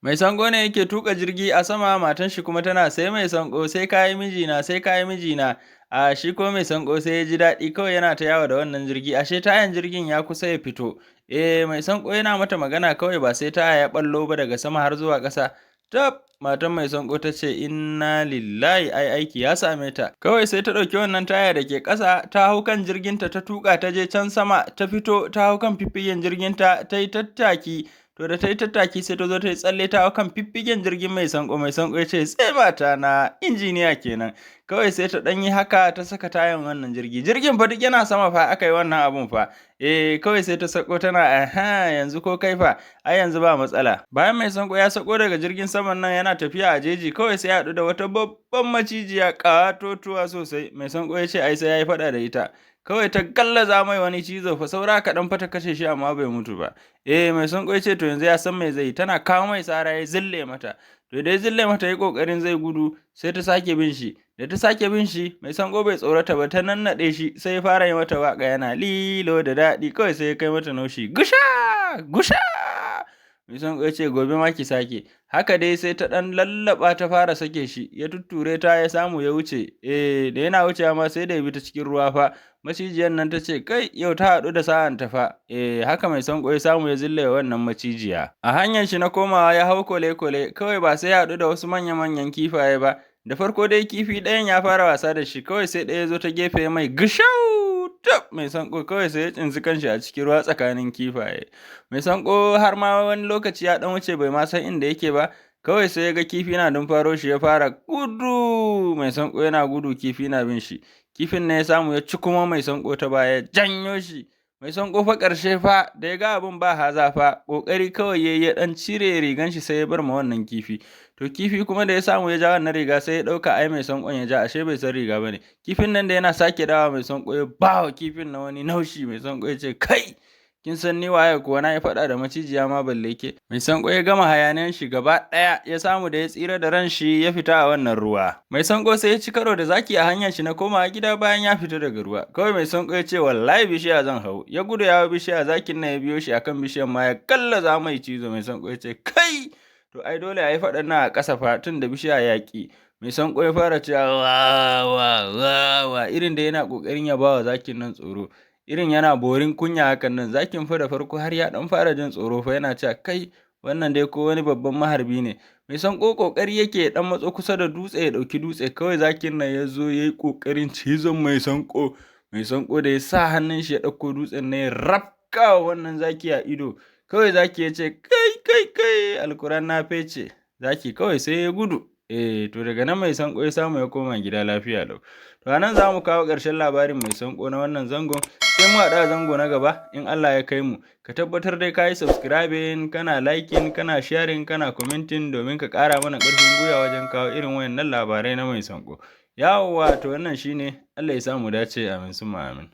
Mai Sango ne yake tuka jirgi a sama, matan shi kuma tana sai mai sanko, sai kayi mijina, sai kayi mijina. A shi ko mai sanko sai ya ji daɗi, kawai yana ta yawo da wannan jirgi, ashe tayan jirgin ya kusa ya fito. Eh, mai sanko yana mata magana, kawai ba sai taya ya ballo ba daga sama har zuwa ƙasa. Tab, matan mai sanko ta ce inna lillahi, ai aiki ya same ta. Kawai sai ta ɗauki wannan taya da ke ƙasa, ta hau kan jirginta, ta tuƙa ta je can sama, ta fito ta hau kan fiffigen jirginta, ta yi tattaki. To da ta yi tattaki, sai ta zo ta yi tsalle ta hau kan fiffigen jirgin mai sanko. Mai sanko ya ce sai mata na injiniya kenan. Kawai sai ta ɗan yi haka, ta saka tayan wannan jirgi. Jirgin fa duk yana sama fa aka yi wannan abun fa. Eh, kawai sai ta sako tana aha, yanzu ko kai fa, ai yanzu ba matsala. Bayan mai sanko ya sako daga jirgin saman nan, yana tafiya a jeji, kawai sai ya haɗu da wata babban macijiya ƙatotuwa sosai. Mai sanko ya ce ai sai ya yi faɗa da ita. Kawai ta gallaza mai wani cizo fa, saura kaɗan fa ta kashe shi, amma bai mutu ba. Eh, mai sanko ya ce to yanzu ya san mai zai yi. Tana kawo mai sara, ya zille mata. To da ya zille mata, yi ƙoƙarin zai gudu, sai ta sake bin shi. Da ta sake bin shi, mai sanko bai tsorata ba, ta nannaɗe shi, sai ya fara yi mata waƙa yana lilo da daɗi. Kawai sai ya kai mata naushi, gusha gusha. Mai sanko ya ce gobe ma ki sake. Haka dai sai ta ɗan lallaɓa ta fara sake shi, ya tutture ta, ya samu ya wuce. Eh, da yana wucewa ma sai da ya bi ta cikin ruwa fa. Macijiyar nan ta ce kai, yau ta haɗu da sa'an ta fa. Eh, haka mai sanko ya samu ya zille wannan macijiya. A hanyar shi na komawa, ya hau kwale-kwale, kawai ba sai ya haɗu da wasu manya-manyan kifaye ba. Da farko dai kifi ɗayan ya fara wasa da shi, kawai sai ɗaya ya zo ta gefe mai gishau. Tab, mai sanko kawai sai ya tsinci kanshi a cikin ruwa tsakanin kifaye. Mai sanko har ma wani lokaci ya ɗan wuce, bai ma san inda yake ba. Kawai sai ya ga kifi na faro shi, ya fara gudu. Mai sanko yana gudu, kifi na bin shi. Kifin ne ya samu ya ci kuma mai sanko ta baya, janyo shi. Mai sanko fa ƙarshe fa da ya ga abin ba haza fa, ƙoƙari kawai ya ya ɗan cire rigan shi, sai ya bar ma wannan kifi. To kifi kuma da ya samu ya ja wannan riga, sai ya ɗauka ai mai sankon ya ja, ashe bai san riga ba ne. Kifin nan da yana sake dawa, mai sanko ya ba wa kifin na wani naushi. Mai sanko ya ce kai, kin san ni waye kuwa? Na yi faɗa da macijiya ma balle ke. Mai sanko ya gama hayaniyan shi gaba ɗaya, ya samu da ya tsira da ran shi, ya fita a wannan ruwa. Mai sanko sai ya ci karo da zaki a hanyar shi na komawa gida bayan ya fita daga ruwa. Kawai mai sanko ya ce wallahi bishiya zan hau. Ya gudu ya hau bishiya, zakin nan ya biyo shi akan bishiyan ma, ya gallaza mai cizo. Mai sanko ya ce kai, to ai dole a yi faɗan nan a ƙasa fa, tun da bishiya ya ƙi. Mai sanko ya fara cewa wa wa wa wa, irin da yana ƙoƙarin ya ba wa zakin nan tsoro, irin yana borin kunya hakan nan. Zakin fa da farko har ya ɗan fara jin tsoro fa, yana cewa kai, wannan dai ko wani babban maharbi ne. Mai sanko ƙoƙari yake ya ɗan matso kusa da dutse, ya ɗauki dutse, kawai zakin nan ya zo ya yi ƙoƙarin cizon mai sanko. Mai sanko da ya sa hannun shi ya ɗauko dutsen nan, ya rafka wa wannan zaki a ido. Kawai zaki ya ce kai kai kai, alkuran na fece. Zaki kawai sai ya gudu. Eh, to daga nan mai sanko ya samu ya koma gida lafiya lau. To a nan za mu kawo ƙarshen labarin mai sanko na wannan zangon, sai mu haɗu a zango na gaba in Allah ya kai mu. Ka tabbatar dai ka yi subscribing, kana liking, kana sharing, kana commenting, domin ka ƙara mana ƙarfin gwiwa wajen kawo irin wayannan labarai na mai sanko. Yawwa, to wannan shine. Allah ya sa mu dace, amin summa amin.